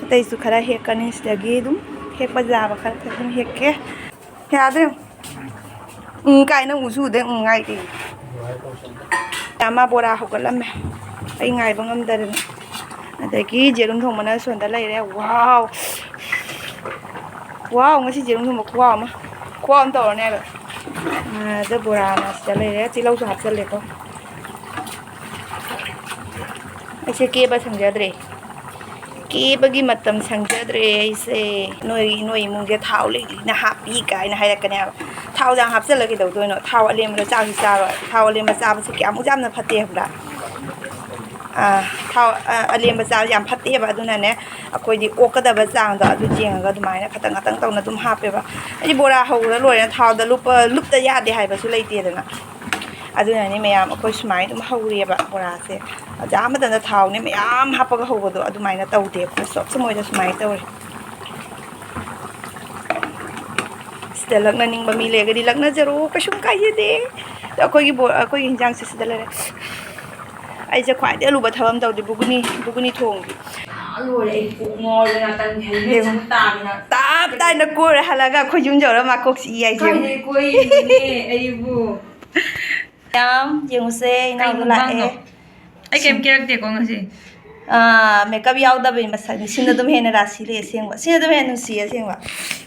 ꯑꯇꯩꯁꯨ ꯈꯔ ꯍꯦꯛꯀꯅꯤ ꯁꯤꯗꯒꯤ, ꯑꯗꯨꯝ ꯍꯦꯛꯄ ꯌꯥꯕ ꯈꯔ ꯑꯗꯨꯝ ꯍꯦꯛꯀꯦ꯫ ꯌꯥꯗ꯭ꯔꯦ꯫ ꯎꯝ, ꯀꯥꯏꯅ ꯎꯁꯨ ꯎꯗꯦ, ꯎꯝ, ꯉꯥꯏꯗꯦ꯫ ꯑꯃ ꯕꯣꯔꯥ ꯍꯧꯒꯠꯂꯝꯃꯦ, ꯑꯩ ꯉꯥꯏꯕ ꯉꯝꯗꯗꯅ꯫ ꯑꯗꯒꯤ ꯖꯦꯔꯨꯝ ꯊꯣꯡꯕꯅ ꯁꯣꯝꯗ ꯂꯩꯔꯦ꯫ ꯋꯥꯎ! ꯋꯥꯎ! ꯉꯁꯤ ꯖꯦꯔꯨꯝ ꯊꯣꯡꯕ ꯈꯨꯍꯥꯎ ꯑꯃ, ꯈꯨꯍꯥꯎ ꯑꯃ ꯇꯧꯔꯅꯦ ꯍꯥꯏꯕ꯫ ꯑꯗ ꯕꯣꯔꯥꯅ ꯁꯤꯗ ꯂꯩꯔꯦ, ꯇꯤꯜꯍꯧꯁꯨ ꯍꯥꯞꯆꯜꯂꯦꯀꯣ꯫ ꯑꯩꯁꯦ ꯀꯦꯕ ꯁꯪꯖꯗ꯭ꯔꯦ꯫ ꯀꯦꯕꯒꯤ ꯃꯇꯝ ꯁꯪꯖꯗ꯭ꯔꯦ ꯑꯩꯁꯦ꯫ "ꯅꯣꯏ, ꯅꯣꯏ ꯏꯃꯨꯡꯁꯦ ꯊꯥꯎ ꯂꯤꯛ ꯂꯤꯛꯅ ꯍꯥꯞꯄꯤ" ꯀꯥꯏꯅ ꯍꯥꯏꯔꯛꯀꯅꯦꯕ꯫ ꯊꯥꯎꯁꯦ ꯌꯥꯝ ꯍꯥꯞꯆꯜꯂ ꯀꯩꯗꯧꯗꯣꯏꯅꯣ? ꯊꯥꯎ ꯑꯂꯦꯝꯕꯗꯣ ꯆꯥꯁꯨ ꯆꯥꯔꯣꯏ꯫ ꯊꯥꯎ ꯑꯂꯦꯝꯕ ꯆꯥꯕꯁꯦ ꯀꯌꯥꯃꯨꯛ ꯌꯥꯝꯅ ꯐꯠꯇꯦ ꯈꯪꯕ꯭ꯔꯥ? ꯑꯥ, ꯊꯥꯎ, ꯑ, ꯑꯂꯦꯝꯕ ꯆꯥꯕꯁꯦ ꯌꯥꯝ ꯐꯠꯇꯦꯕ꯫ ꯑꯗꯨꯅꯅꯦ, ꯑꯩꯈꯣꯏꯗꯤ ꯑꯣꯛꯀꯗꯕ ꯆꯥꯡꯗꯣ ꯑꯗꯨ ꯌꯦꯡꯉꯒ ꯑꯗꯨꯃꯥꯏꯅ ꯈꯇꯪ ꯈꯇꯪ ꯇꯧꯅ ꯑꯗꯨꯝ ꯍꯥꯞꯄꯦꯕ꯫ ꯍꯥꯏꯗꯤ ꯕꯣꯔꯥ ꯍꯧꯔ ꯂꯣꯏꯔꯦ, ꯊꯥꯎꯗ ꯂꯨꯞꯄ, ꯂꯨꯞꯇ ꯌꯥꯗꯦ ꯍꯥꯏꯕꯁꯨ ꯂꯩꯇꯦꯗꯅ꯫ ꯑꯗꯨꯅꯅꯦ ꯃꯌꯥꯝ, ꯑꯩꯈꯣꯏ ꯁꯨꯃꯥꯏꯅ ꯑꯗꯨꯝ ꯍꯧꯔꯤꯑꯕ ꯕꯣꯔꯥꯁꯦ꯫ ꯑꯣꯖꯥ ꯑꯃꯇꯅ ꯊꯥꯎꯅꯦ ꯃꯌꯥꯝ ꯍꯥꯞꯄꯒ ꯍꯧꯕꯗꯣ ꯑꯗꯨꯃꯥꯏꯅ ꯇꯧꯗꯦ꯫ ꯁꯣꯞꯁꯦ ꯃꯣꯏꯗ ꯁꯨꯃꯥꯏꯅ ꯇꯧꯔꯦ꯫ ꯁꯤꯗ ꯂꯛꯅꯅꯤꯡꯕ ꯃꯤ ꯂꯩꯔꯒꯗꯤ ꯂꯛꯅꯖꯔꯣ, ꯀꯩꯁꯨꯝ ꯀꯥꯏꯖꯗꯦ꯫ ꯑꯗꯣ ꯑꯩꯈꯣꯏꯒꯤ ꯕꯣ-, ꯑꯩꯈꯣꯏꯒꯤ ꯍꯤꯟꯖꯥꯡꯁꯦ ꯁꯤꯗ ꯂꯩꯔꯦ꯫ ꯑꯩꯁꯦ ꯈ꯭ꯋꯥꯏꯗꯒꯤ ꯑꯂꯨꯕ ꯊꯕꯛ ꯑꯃ ꯇꯧꯗꯦ, ꯕꯨꯒꯨꯅꯤ, ꯕꯨꯒꯨꯅꯤ ꯊꯣꯡꯕꯤ꯫ ꯑꯥ, ꯂꯣꯏꯔꯦ, ꯑꯩ ꯀꯣꯛ ꯉꯥꯎꯔꯦ ꯉꯥꯛꯇꯪ, helmet ꯌꯦꯡꯉꯨ꯫ ꯁꯨꯝ ꯇꯥꯗꯅ꯫ ꯇꯞ ꯇꯥꯏꯅ ꯀꯣꯏꯔ ꯍꯜꯂꯒ ꯑꯩꯈꯣꯏ ꯌꯨꯝ ꯌꯧꯔ ꯃꯥ ꯀꯣꯛ ꯆꯤꯛꯏ ꯍꯥꯏꯁꯦ ꯌꯦꯡꯉꯨ꯫ ꯀꯥꯏꯗꯩ ꯀꯣꯏꯔꯤꯅꯣꯅꯦ ꯑꯩꯕꯨ? ꯌꯥꯝ ꯌꯦꯡꯉꯨꯁꯦ, ꯀꯩ ꯏꯅꯥꯎꯗꯣ ꯃꯨꯛꯕꯥꯡꯅꯣ? ꯂꯥꯛꯑꯦ꯫ ꯑꯩ ꯀꯩꯝ ꯁꯤ-, ꯀꯦꯔꯛꯇꯦꯀꯣ ꯉꯁꯤ꯫ ꯑꯥ, makeup ꯌꯥꯎꯗꯕꯩ ꯃꯁꯛꯅꯤ꯫ ꯁꯤꯅ ꯑꯗꯨꯝ ꯍꯦꯟꯅ ꯔꯥꯁꯤ ꯂꯩ ꯑꯁꯦꯡꯕ꯫ ꯁꯤꯅ ꯑꯗꯨꯝ ꯍꯦꯟꯅ ꯅꯨꯡꯁꯤ ꯑꯁꯦꯡꯕ꯫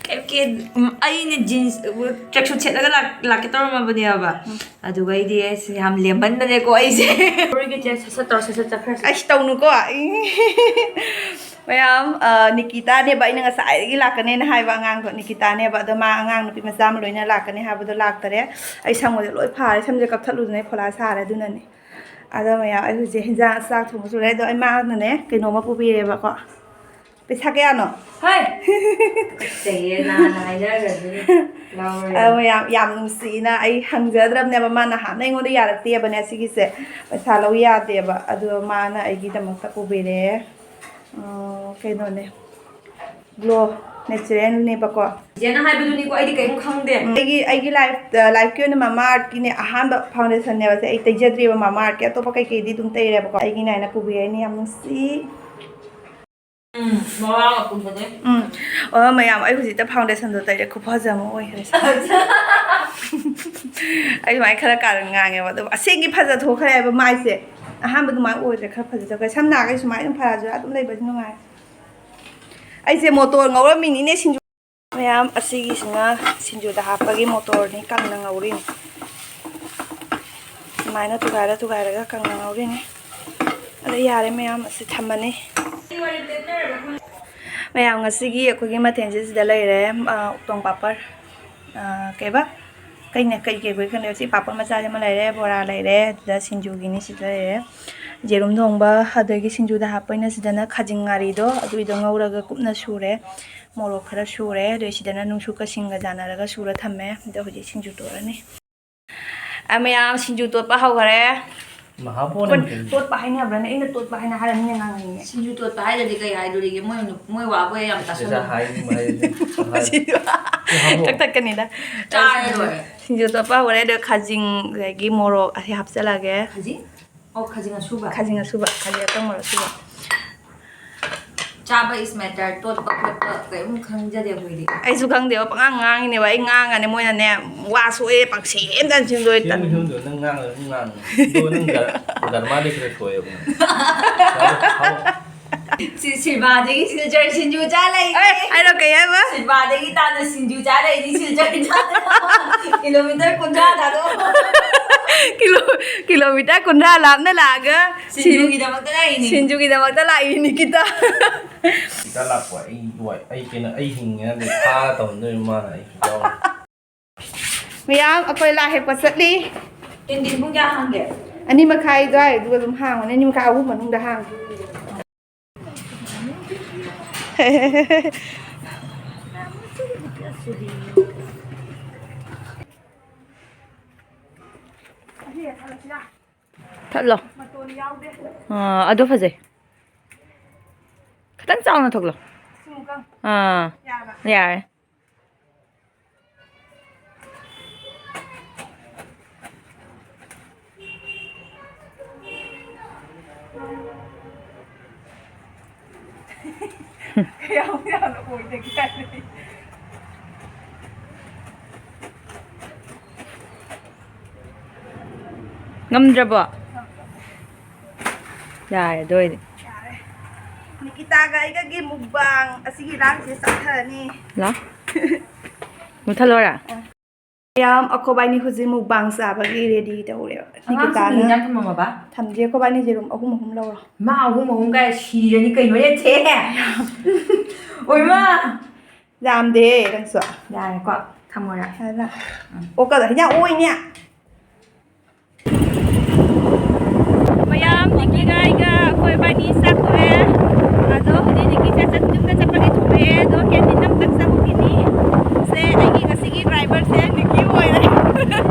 ꯀꯩꯝ ꯀꯦ-, ꯎꯝ, ꯑꯩꯅ jeans, tracksuit ꯁꯦꯠꯂꯒ ꯂꯥꯛ-, ꯂꯥꯛꯀꯦ ꯇꯧꯔꯝꯃꯕꯅꯦꯕ꯫ ꯎꯝ꯫ ꯑꯗꯨꯒ ꯑꯩꯗꯤ ꯑꯁ ꯌꯥꯝ ꯂꯦꯝꯃꯟꯗꯅꯀꯣ ꯑꯩꯁꯦ꯫ ꯁꯠ ꯁꯠ ꯇꯧꯔ ꯁꯠ ꯁꯠ ꯆꯠꯈ꯭ꯔꯁꯤ꯫ ꯑꯩꯁ ꯇꯧꯅꯨꯀꯣ꯫ ꯃꯌꯥꯝ, ꯑ, ꯅꯤꯀꯤꯇꯥꯅꯦꯕ ꯑꯩꯅ ꯉꯁꯥꯏꯗꯒꯤ ꯂꯥꯛꯀꯅꯦꯅ ꯍꯥꯏꯕ ꯑꯉꯥꯡꯗꯣ, ꯅꯤꯀꯤꯇꯥꯅꯦꯕ꯫ ꯑꯗꯣ ꯃꯥ ꯑꯉꯥꯡ ꯅꯨꯄꯤ ꯃꯆꯥ ꯑꯃ ꯂꯣꯏꯅ ꯂꯥꯛꯀꯅꯤ ꯍꯥꯏꯕꯗꯣ ꯂꯥꯛꯇꯔꯦ꯫ ꯑꯩ ꯁꯝꯒꯁꯦ ꯂꯣꯏ ꯐꯥꯔꯦ, ꯁꯝꯁꯦ ꯀꯛꯊꯠꯂꯨꯗꯅ ꯑꯩ ꯐꯣꯂꯥ ꯁꯥꯔꯦ꯫ ꯑꯗꯨꯅꯅꯦ꯫ ꯑꯗꯣ ꯃꯌꯥꯝ, ꯑꯩ ꯍꯧꯖꯤꯛ ꯍꯤꯟꯖꯥꯡ ꯆꯥꯛ ꯊꯣꯡꯕꯁꯨ ꯂꯣꯏꯔꯦ꯫ ꯑꯗꯣ ꯑꯩ ꯃꯥꯅꯅꯦ ꯀꯩꯅꯣꯝꯃ ꯄꯨꯕꯤꯔꯦꯕꯀꯣ꯫ ꯄꯩꯁꯥ ꯀꯌꯥꯅꯣ? ꯍꯥꯏ! ꯆꯩꯌꯦ, ꯅꯍꯥꯟꯅ ꯍꯥꯏꯅꯈ꯭ꯔꯗꯨꯅꯤ꯫ ꯂꯧꯔꯦ꯫ ꯑꯗꯣ ꯃꯌꯥꯝ, ꯌꯥꯝ ꯅꯨꯡꯁꯤꯅ ꯑꯩ ꯍꯪꯖꯗ꯭ꯔꯕꯅꯦꯕ꯫ ꯃꯥ ꯅꯍꯥꯟꯅ ꯑꯩꯉꯣꯟꯗ ꯌꯥꯔꯛꯇꯦꯕꯅꯦ ꯁꯤꯒꯤꯁꯦ꯫ ꯄꯩꯁꯥ ꯂꯧ ꯌꯥꯗꯦꯕ꯫ ꯑꯗꯣ ꯃꯥꯅ ꯑꯩꯒꯤꯗꯃꯛꯇ ꯄꯨꯕꯤꯔꯛꯑꯦ꯫ ꯑ, ꯀꯩꯅꯣꯅꯦ꯫ Glow natural ꯅꯦꯕꯀꯣ꯫ ꯆꯦꯅ ꯍꯥꯏꯕꯗꯨꯅꯤꯀꯣ, ꯑꯩꯗꯤ ꯀꯔꯤꯝ ꯈꯪꯗꯦ꯫ ꯑꯩꯒꯤ, ꯑꯩꯒꯤ life, ꯑ, lifeꯀꯤ ꯑꯣꯏꯅ Mamaearthꯀꯤꯅꯦ ꯑꯍꯥꯟꯕ foundationꯅꯦꯕꯁꯦ꯫ ꯑꯩ ꯇꯩꯖꯗ꯭ꯔꯤꯕ Mamaearthꯀꯤ, ꯑꯇꯣꯞꯄ ꯀꯩꯀꯩꯗꯤ ꯑꯗꯨꯝ ꯇꯩꯔꯦꯕꯀꯣ꯫ ꯑꯩꯒꯤꯅꯦ ꯍꯥꯏꯅ ꯄꯨꯕꯤꯔꯛꯏꯅꯦ, ꯌꯥꯝ ꯅꯨꯡꯁꯤ꯫ ꯎꯝ, ꯃꯃꯥꯒ ꯄꯨꯟꯕꯅꯦ꯫ ꯎꯝ꯫ ꯑꯣ, ꯃꯌꯥꯝ, ꯑꯩ ꯍꯧꯖꯤꯛꯇ foundationꯗꯣ ꯇꯩꯔꯦ, ꯈꯨꯐꯖ ꯑꯃ ꯑꯣꯏꯈ꯭ꯔꯦ꯫ ꯑꯩ ꯁꯨꯃꯥꯏꯅ ꯈꯔ ꯀꯥꯔꯟ ꯉꯥꯡꯉꯦꯕ, ꯑꯗꯨꯕꯨ ꯑꯁꯦꯡꯒꯤ ꯐꯖ ꯊꯣꯛꯈ꯭ꯔꯦ ꯍꯥꯏꯕ ꯃꯥꯏꯁꯦ꯫ ꯑꯍꯥꯟꯕ ꯑꯗꯨꯃꯥꯏꯅ ꯑꯣꯏꯗ꯭ꯔꯦ, ꯈꯔ ꯐꯖ ꯊꯣꯛꯈ꯭ꯔꯦ꯫ ꯁꯝ ꯅꯥꯈꯩ ꯁꯨꯃꯥꯏꯅ ꯑꯗꯨꯝ ꯐꯔꯁꯨ ꯑꯗꯨꯝ ꯂꯩꯕꯁꯤ ꯅꯨꯡꯉꯥꯏ꯫ ꯑꯩꯁꯦ ꯃꯣꯇꯣꯔ ꯉꯧꯔꯝꯃꯤꯅꯤꯅꯦ ꯁꯤꯡꯖꯨ꯫ ꯃꯌꯥꯝ, ꯑꯁꯤꯒꯤꯁꯤꯅ ꯁꯤꯡꯖꯨꯗ ꯍꯥꯞꯄꯒꯤ ꯃꯣꯇꯣꯔꯅꯤ, ꯀꯪꯅ ꯉꯧꯔꯤꯅꯤ꯫ ꯁꯨꯃꯥꯏꯅ ꯊꯨꯒꯥꯏꯔ ꯊꯨꯒꯥꯏꯔꯒ ꯀꯪꯅ ꯉꯧꯔꯤꯅꯤ꯫ ꯑꯗ ꯌꯥꯔꯦ ꯃꯌꯥꯝ, ꯑꯁꯤ ꯊꯝꯃꯅꯤ꯫ ꯃꯌꯥꯝ, ꯉꯁꯤꯒꯤ ꯑꯩꯈꯣꯏꯒꯤ ꯃꯊꯦꯜꯁꯦ ꯁꯤꯗ ꯂꯩꯔꯦ꯫ ꯑ, ꯎꯇꯣꯡ ꯄꯥꯄꯔ, ꯑ, ꯀꯩꯕ? ꯀꯩꯅ-, ꯀꯩ ꯀꯩꯕꯣꯏ ꯈꯪꯗꯦ꯫ ꯁꯤ ꯄꯥꯄꯔ ꯃꯆꯥꯁꯦ ꯑꯃ ꯂꯩꯔꯦ, ꯕꯣꯔꯥ ꯂꯩꯔꯦ, ꯑꯗꯨꯗ ꯁꯤꯡꯖꯨꯒꯤꯅꯤ ꯁꯤꯗ ꯂꯩꯔꯦ꯫ ꯌꯦꯔꯨꯝ ꯊꯣꯡꯕ, ꯑꯗꯒꯤ ꯁꯤꯡꯖꯨꯗ ꯍꯥꯞꯄ ꯑꯣꯏꯅ ꯁꯤꯗꯅ ꯈꯥꯖꯤꯡ ꯉꯥꯔꯤꯗꯣ, ꯑꯗꯨꯏꯗꯣ ꯉꯧꯔꯒ ꯀꯨꯞꯅ ꯁꯨꯔꯦ꯫ ꯃꯣꯔꯣꯛ ꯈꯔ ꯁꯨꯔꯦ꯫ ꯑꯗꯨ ꯁꯤꯗꯅ ꯅꯨꯡꯁꯨ ꯀꯁꯤꯡꯒ ꯆꯥꯟꯅꯔꯒ ꯁꯨꯔ ꯊꯝꯃꯦ꯫ ꯑꯗꯣ ꯍꯧꯖꯤꯛ ꯁꯤꯡꯖꯨ ꯇꯣꯠꯂꯅꯤ꯫ ꯑ, ꯃꯌꯥꯝ, ꯁꯤꯡꯖꯨ ꯇꯣꯠꯄ ꯍꯧꯈꯔꯦ꯫ ꯃꯍꯥꯕꯣꯟ ꯀꯣꯟ-, ꯀꯩꯅꯣ꯫ ꯇꯣꯠꯄ ꯍꯥꯏꯅꯕ꯭ꯔꯥꯅꯦ? ꯑꯩꯅ ꯇꯣꯠꯄ ꯍꯥꯏꯅ ꯍꯥꯏꯔ ꯃꯤꯅ ꯉꯥꯡꯅꯩꯅꯦ꯫ ꯁꯤꯡꯖꯨ ꯇꯣꯠꯄ ꯍꯥꯏꯗ꯭ꯔꯗꯤ ꯀꯩ ꯍꯥꯏꯗꯣꯔꯤꯒꯦ? ꯃꯣꯏ ꯅꯨ-, ꯃꯣꯏ ꯋꯥꯕꯨ ꯌꯥꯝ ꯁꯤꯗ ꯇꯥꯁꯜꯂꯨ꯫ ꯍꯥꯏꯅꯤꯡꯕ ꯍꯥꯏꯁꯦ꯫ ꯁꯤꯡꯖꯨ ꯃꯍꯥꯕꯣꯟ꯫ ꯀꯛꯊꯠꯀꯅꯤꯗ꯫ ꯆꯥꯔꯦ ꯂꯣꯏꯔꯦ꯫ ꯁꯤꯡꯖꯨ ꯇꯣꯠꯄ ꯍꯧꯔꯦ꯫ ꯑꯗꯣ ꯈꯥꯖꯤꯡ, ꯑꯗꯒꯤ ꯃꯣꯔꯣꯛ ꯑꯁꯤ ꯍꯥꯞꯆꯜꯂꯒꯦ꯫ ꯈꯥꯖꯤꯡ? ꯑꯣ, ꯈꯥꯖꯤꯡ ꯑꯁꯨꯕ꯫ ꯈꯥꯖꯤꯡ ꯑꯁꯨꯕ, ꯈꯥꯖꯤꯡ ꯑꯀꯪꯕ ꯑꯁꯨꯕ꯫ ꯆꯥꯕ is matter, ꯇꯣꯠꯄ ꯈꯣꯠꯄ ꯀꯔꯤꯝ ꯈꯪꯖꯗꯦ ꯑꯩꯈꯣꯏꯗꯤ꯫ ꯑꯩꯁꯨ ꯈꯪꯗꯦꯕ, ꯄꯉꯥꯡ ꯉꯥꯡꯉꯤꯅꯦꯕ꯫ ꯑꯩ ꯉꯥꯡꯉꯅꯦ, ꯃꯣꯏꯅꯅꯦ, ꯋꯥ ꯁꯣꯛꯑꯦ, ꯄꯪꯁꯦꯝꯗ ꯁꯦꯝꯗꯣꯛꯑꯦ, ꯁꯦꯝꯗꯣꯛ, ꯇꯟ-, ꯁꯦꯝꯗꯣꯛ, ꯅꯪ ꯉꯥꯡꯉ ꯑꯗꯨꯝ ꯉꯥꯡꯉꯨ꯫ ꯑꯗꯣ ꯅꯪ ꯗꯔ-, ꯗꯔꯃꯥꯗꯤ ꯈꯔ ꯁꯣꯏꯑꯦꯕ ꯅꯪ꯫ ꯍꯥꯏꯔꯣ, ꯍꯥꯏꯔꯣ꯫ ꯁꯤ ꯁꯤꯜꯚꯥꯗꯒꯤ ꯁꯤꯜꯆꯔ ꯁꯤꯡꯖꯨ ꯆꯥ ꯂꯩꯅꯤ꯫ ꯑꯦ, ꯍꯥꯏꯔꯣ, ꯀꯩ ꯍꯥꯏꯕ? ꯁꯤꯜꯚꯥꯗꯒꯤ ꯇꯥꯅ ꯁꯤꯡꯖꯨ ꯆꯥ ꯂꯩꯅꯤ, ꯁꯤꯜꯆꯔ ꯆꯥ꯫ ꯀꯤꯂꯣꯃꯤꯇꯔ ꯀꯨꯟꯊ꯭ꯔꯥ ꯊꯥꯗꯣꯛꯑꯣ꯫ ꯀꯤꯂꯣ-, ꯀꯤꯂꯣꯃꯤꯇꯔ ꯀꯨꯟꯊ꯭ꯔꯥ ꯂꯥꯞꯅ ꯂꯥꯛꯑꯒ ꯁꯤ-, ꯁꯤꯡꯖꯨꯒꯤꯗꯃꯛꯇ ꯂꯥꯛꯏꯅꯤ꯫ ꯁꯤꯡꯖꯨꯒꯤꯗꯃꯛꯇ ꯂꯥꯛꯏ, ꯅꯤꯀꯤꯇꯥ꯫ ꯅꯤꯀꯤꯇꯥ ꯂꯥꯛꯄ, ꯑꯩ ꯋꯥꯏ-, ꯑꯩ ꯀꯩꯅꯣ, ꯑꯩ ꯍꯤꯡꯉꯦ ꯍꯥꯏꯕꯗꯤ ꯐꯥꯔ ꯇꯧꯍꯟꯗꯣꯏ ꯃꯥꯅ, ꯑꯩ ꯌꯥꯎꯔꯦ꯫ ꯃꯌꯥꯝ, ꯑꯩꯈꯣꯏ ꯂꯥꯏ ꯍꯦꯛꯄ ꯆꯠꯂꯤ꯫ ꯀꯦꯟꯇꯤꯟ ꯄꯨꯡ ꯀꯌꯥ ꯍꯥꯡꯒꯦ? ꯑꯅꯤ ꯃꯈꯥꯏ ꯑꯗꯨꯋꯥꯏ, ꯑꯗꯨꯒ ꯑꯗꯨꯝ ꯍꯥꯡꯕꯅꯦ, ꯑꯅꯤ ꯃꯈꯥꯏ, ꯑꯍꯨꯝ ꯃꯅꯨꯡꯗ ꯍꯥꯡꯉꯤ꯫ ꯊꯠꯂꯣ꯫ ꯑꯥ, ꯑꯗꯨ ꯐꯖꯩ꯫ ꯈꯤꯇꯪ ꯆꯥꯎꯅ ꯊꯣꯛꯂꯣ꯫ ꯑꯥ, ꯌꯥꯔꯦ꯫ ꯀꯌꯥꯝ ꯌꯥꯝꯅ ꯑꯣꯏꯗꯒꯦ ꯍꯥꯏꯕꯅꯤ꯫ ꯉꯝꯗ꯭ꯔꯕꯣ? ꯌꯥꯔꯦ, ꯑꯗꯨ ꯑꯣꯏꯗꯤ꯫ ꯌꯥꯔꯦ꯫ ꯅꯤꯀꯤꯇꯥꯒ ꯑꯩꯒꯒꯤ ꯃꯨꯛꯕꯥꯡ ꯑꯁꯤꯒꯤ ꯂꯥꯡꯁꯦ ꯆꯠꯊꯔꯅꯤ꯫ ꯂꯥ? ꯃꯨꯠꯊꯠꯂꯣꯔꯥ? ꯑ꯫ ꯌꯥꯝ, ꯑꯩꯈꯣꯏꯕꯥꯏꯅꯤ ꯍꯧꯖꯤꯛ mukbang ꯆꯥꯕꯒꯤ ready ꯇꯧꯔꯦꯕ꯫ ꯑꯉꯥꯡꯁꯤꯡꯒꯤ ꯅꯤꯀꯤꯇꯥꯅ ꯏꯟꯖꯥꯡ ꯊꯝꯃꯝꯃꯕ? ꯊꯝꯗ꯭ꯔꯤ, ꯑꯩꯈꯣꯏꯕꯥꯏꯅꯤ ꯌꯦꯔꯨꯝ ꯑꯍꯨꯝ ꯑꯍꯨꯝ ꯂꯧꯔꯣ꯫ ꯃꯥ ꯑꯍꯨꯝ ꯑꯍꯨꯝ ꯀꯥꯏ ꯁꯤꯔꯅꯤ ꯀꯩꯅꯣ, ꯌꯦꯟꯁꯦ꯫ ꯑꯣꯏꯃꯥ! ꯌꯥꯝꯗꯦ ꯅꯪꯁꯨ꯫ ꯌꯥꯔꯦꯀꯣ, ꯊꯝꯃꯣꯔꯥ? ꯌꯥꯔꯦ꯫ ꯎꯝ꯫ ꯑꯣ, ꯀꯗ ꯍꯤꯟꯖꯥꯡ ꯑꯣꯏꯅꯦ꯫ ꯃꯌꯥꯝ ꯅꯤꯀꯤꯒ ꯑꯩꯒ ꯑꯩꯈꯣꯏ ꯕꯥꯅꯤ ꯆꯥꯛ ꯇꯣꯛꯑꯦ꯫ ꯑꯗꯣ ꯍꯧꯖꯤꯛ ꯅꯤꯀꯤꯁꯦ ꯆꯠ-, ꯌꯨꯝꯗ ꯆꯠꯄꯒꯤ ꯊꯣꯛꯂꯛꯑꯦ꯫ ꯑꯗꯣ canteen ꯑꯝꯇꯪ ꯆꯪꯉꯨꯈꯤꯅꯤ꯫ ꯁꯦ, ꯑꯩꯒꯤ ꯉꯁꯤꯒꯤ driverꯁꯦ ꯅꯤꯀꯤ ꯑꯣꯏꯔꯦ꯫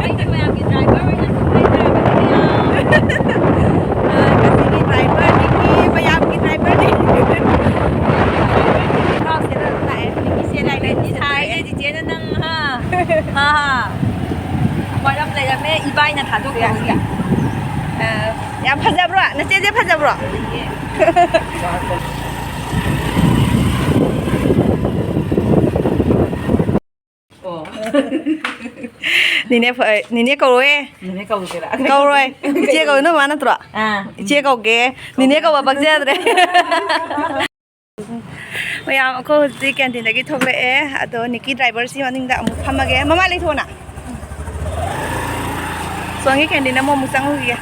ꯑꯩꯁꯦ ꯃꯌꯥꯝꯒꯤ driver ꯑꯣꯏꯅ ꯁꯨꯝ ꯍꯥꯏꯖꯔꯕꯅꯦ, ꯃꯌꯥꯝ꯫ ꯑ, ꯉꯁꯤꯒꯤ driver ꯅꯤꯀꯤ, ꯃꯌꯥꯝꯒꯤ driver ꯅꯤꯀꯤ꯫ ꯈꯣꯡꯒ꯭ꯔꯥꯎ ꯁꯦꯠꯂꯒ ꯂꯥꯛꯑꯦ꯫ ꯅꯤꯀꯤ ꯁꯦꯠꯂꯦ ꯍꯥꯏꯅ ꯅꯤꯀꯤ ꯁꯥꯏꯌꯦ, ꯆꯤꯆꯦꯅ ꯅꯪ, ꯍꯥ? ꯍꯥ, ꯍꯥ꯫ ꯃꯔꯝ ꯂꯩꯔꯝꯃꯦ, ꯏꯕꯥꯏꯅ ꯊꯥꯗꯣꯛꯈꯤꯕꯒꯤ꯫ ꯑ, ꯌꯥꯝ ꯐꯖꯕ꯭ꯔꯣ? ꯅꯆꯦꯁꯦ ꯐꯖꯕ꯭ꯔꯣ? ꯑꯣ꯫ ꯅꯤꯅꯦ ꯐ-, ꯅꯤꯅꯦ ꯀꯧꯔꯣꯏ꯫ ꯅꯤꯅꯦ ꯀꯧꯁꯤꯔꯥ? ꯀꯧꯔꯣꯏ꯫ ꯏꯆꯦ ꯀꯧ, ꯅꯣꯏ ꯃꯥ ꯅꯠꯇ꯭ꯔꯣ? ꯑꯥ꯫ ꯏꯆꯦ ꯀꯧꯒꯦ꯫ ꯅꯤꯅꯦ ꯀꯧꯕ ꯄꯛꯆꯗ꯭ꯔꯦ꯫ ꯃꯌꯥꯝ, ꯑꯩꯈꯣꯏ ꯍꯧꯖꯤꯛ canteenꯗꯒꯤ ꯊꯣꯛꯂꯛꯑꯦ꯫ ꯑꯗꯣ ꯅꯤꯀꯤ driverꯁꯤ ꯃꯅꯤꯡꯗ ꯑꯃꯨꯛ ꯐꯝꯃꯒꯦ꯫ ꯃꯃꯥ ꯂꯩꯊꯣꯛꯑꯣꯅ꯫ ꯁꯣꯝꯒꯤ canteen ꯑꯃꯨꯛ, ꯑꯃꯨꯛ ꯆꯪꯉꯨꯈꯤꯒꯦ꯫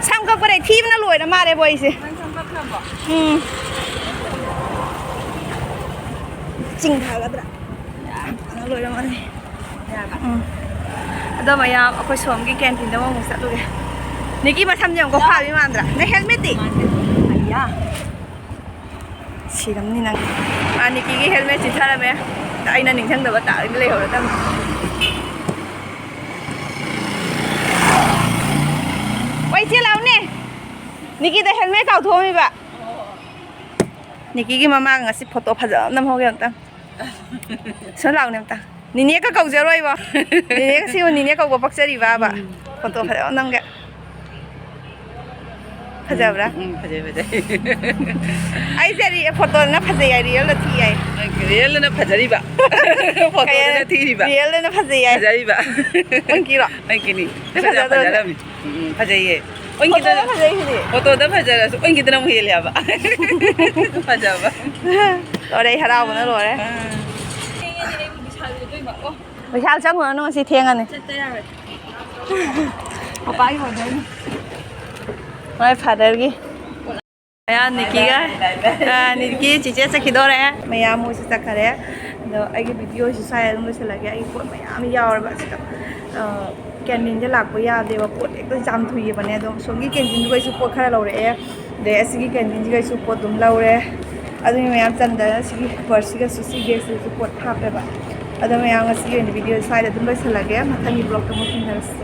ꯁꯝ ꯀꯛꯄꯗꯩ ꯊꯤꯕꯅ ꯂꯣꯏꯔ ꯃꯥꯜꯂꯦꯕꯣ ꯑꯩꯁꯦ꯫ ꯅꯪ ꯁꯝ ꯀꯛꯈ꯭ꯔꯕꯣ? ꯎꯝ꯫ ꯆꯤꯡꯊꯒꯗ꯭ꯔꯥ? ꯌꯥꯝꯅ ꯂꯣꯏꯔꯝꯃꯅꯤ꯫ ꯌꯥꯔꯕ? ꯎꯝ꯫ ꯑꯗꯣ ꯃꯌꯥꯝ, ꯑꯩꯈꯣꯏ ꯁꯣꯝꯒꯤ canteenꯗ ꯑꯃꯨꯛ ꯆꯠꯂꯨꯒꯦ꯫ ꯅꯤꯀꯤ ꯃꯁꯝꯁꯦ ꯑꯃꯨꯛ ꯐꯥꯕꯤ ꯃꯥꯟꯗ꯭ꯔꯥ? ꯅꯪ helmetꯇꯤ? ꯃꯥꯟꯗꯦ꯫ ꯑꯌꯥ꯫ ꯁꯤꯔꯝꯅꯤ ꯅꯪ꯫ ꯃꯥ ꯅꯤꯀꯤꯒꯤ helmet ꯆꯤꯊꯔꯝꯃꯦ꯫ ꯑꯩꯅ ꯅꯤꯡꯁꯤꯡꯗꯕ ꯇꯥꯔꯗꯤ ꯂꯩꯍꯧꯔꯗꯝꯅꯤ꯫ ꯋꯥꯏ, ꯆꯦ ꯂꯥꯎꯅꯦ꯫ ꯅꯤꯀꯤꯗ helmet ꯀꯥꯎꯊꯣꯛꯑꯝꯃꯤꯕ꯫ ꯅꯤꯀꯤꯒꯤ ꯃꯃꯥꯒ ꯉꯁꯤ photo ꯐꯖꯕ ꯑꯃ ꯅꯝꯍꯧꯒꯦ ꯑꯝꯇꯪ꯫ ꯁꯤꯗ ꯂꯥꯎꯅꯦ ꯑꯝꯇ꯫ ꯅꯤꯅꯦꯒ ꯀꯧꯖꯔꯣꯏꯕ꯫ ꯅꯤꯅꯦꯒ ꯁꯤꯕꯨ ꯅꯤꯅꯦ ꯀꯧꯕ ꯄꯛꯆꯔꯤꯕꯕ꯫ ꯎꯝ꯫ Photo ꯐꯖꯕ ꯑꯃ ꯅꯝꯒꯦ꯫ ꯐꯖꯕ꯭ꯔꯥ? ꯎꯝ, ꯎꯝ, ꯐꯖꯩ, ꯐꯖꯩ꯫ ꯑꯩꯁꯦ ꯔꯤ-, photoꯗꯅ ꯐꯖꯩ ꯍꯥꯏ, realꯗ ꯊꯤ ꯍꯥꯏ꯫ Realꯗꯅ ꯐꯖꯔꯤꯕ꯫ Photoꯗꯅ ꯊꯤꯔꯤꯕ꯫ Realꯗꯅ ꯐꯖꯩ ꯍꯥꯏ꯫ ꯐꯖꯔꯤꯕ꯫ ꯄꯨꯡꯀꯤꯔꯣ? ꯄꯨꯡꯀꯤꯅꯤ꯫ ꯁꯤ ꯐꯖꯗ꯭ꯔꯣ? ꯐꯖꯔꯝꯃꯤ꯫ ꯎꯝ, ꯎꯝ, ꯐꯖꯩꯌꯦ꯫ Photoꯗ ꯐꯖꯩꯁꯤꯗꯤ꯫ Photoꯗ ꯐꯖꯔꯁꯨ ꯑꯣꯏꯟꯒꯤꯗꯅ ꯑꯃꯨꯛ ꯍꯦꯜꯂꯦ ꯍꯥꯏꯕ꯫ ꯐꯖꯕ꯫ ꯂꯣꯏꯔꯦ, ꯑꯩ ꯍꯔꯥꯎꯕꯅ ꯂꯣꯏꯔꯦ꯫ ꯑꯥ꯫ ꯕꯤꯁꯥꯜ ꯆꯪꯉꯨꯔꯅꯨ, ꯉꯁꯤ ꯊꯦꯡꯉꯅꯤ꯫ ꯆꯠꯇ ꯌꯥꯔꯣꯏ꯫ ꯄꯄꯥꯒꯤ ꯑꯣꯔꯗꯔꯅꯤ꯫ ꯃꯥꯏ ꯐꯥꯗꯔꯒꯤ꯫ ꯃꯌꯥꯝ ꯅꯤꯀꯤꯒ, ꯑ, ꯅꯤꯀꯤ ꯆꯤꯆꯦ ꯆꯠꯈꯤꯗꯣꯔꯦ꯫ ꯃꯌꯥꯝ ꯃꯣꯏꯁꯨ ꯆꯠꯈꯔꯦ꯫ ꯑꯗꯣ ꯑꯩꯒꯤ ꯚꯤꯗꯤꯑꯣꯁꯤ ꯁ꯭ꯋꯥꯏꯗ ꯑꯗꯨꯝ ꯂꯣꯏꯁꯤꯜꯂꯒꯦ꯫ ꯑꯩꯒꯤ ꯄꯣꯠ ꯃꯌꯥꯝ ꯌꯥꯎꯔꯕ ꯑꯁꯤꯗ꯫ ꯑ, ꯀꯦꯟꯇꯤꯟꯗ ꯂꯥꯛꯄ ꯌꯥꯗꯦꯕ, ꯄꯣꯠ ꯍꯦꯛꯇ ꯌꯥꯝ ꯊꯨꯏꯌꯦꯕꯅꯦ꯫ ꯑꯗꯣ ꯁꯣꯝꯒꯤ ꯀꯦꯟꯇꯤꯟꯗꯨꯒꯩꯁꯨ ꯄꯣꯠ ꯈꯔ ꯂꯧꯔꯛꯑꯦ꯫ ꯑꯗꯩ ꯑꯁꯤꯒꯤ ꯀꯦꯟꯇꯤꯟꯁꯤꯒꯩꯁꯨ ꯄꯣꯠ ꯑꯗꯨꯝ ꯂꯧꯔꯦ꯫ ꯑꯗꯨꯒꯤ ꯃꯌꯥꯝ ꯆꯟꯗꯅ ꯁꯤꯒꯤ ꯄꯔꯁꯁꯤꯒꯁꯨ ꯁꯤ ꯕꯦꯒꯁꯤꯒꯁꯨ ꯄꯣꯠ ꯍꯥꯞꯄꯦꯕ꯫ ꯑꯗꯣ ꯃꯌꯥꯝ ꯉꯁꯤꯒꯤ ꯑꯣꯏꯅ ꯚꯤꯗꯤꯑꯣ ꯁ꯭ꯋꯥꯏꯗ ꯑꯗꯨꯝ ꯂꯣꯏꯁꯤꯜꯂꯒꯦ꯫ ꯃꯊꯪꯒꯤ ꯕ꯭ꯂꯣꯛꯇ ꯑꯃꯨꯛ ꯊꯦꯡꯅꯔꯁꯤ꯫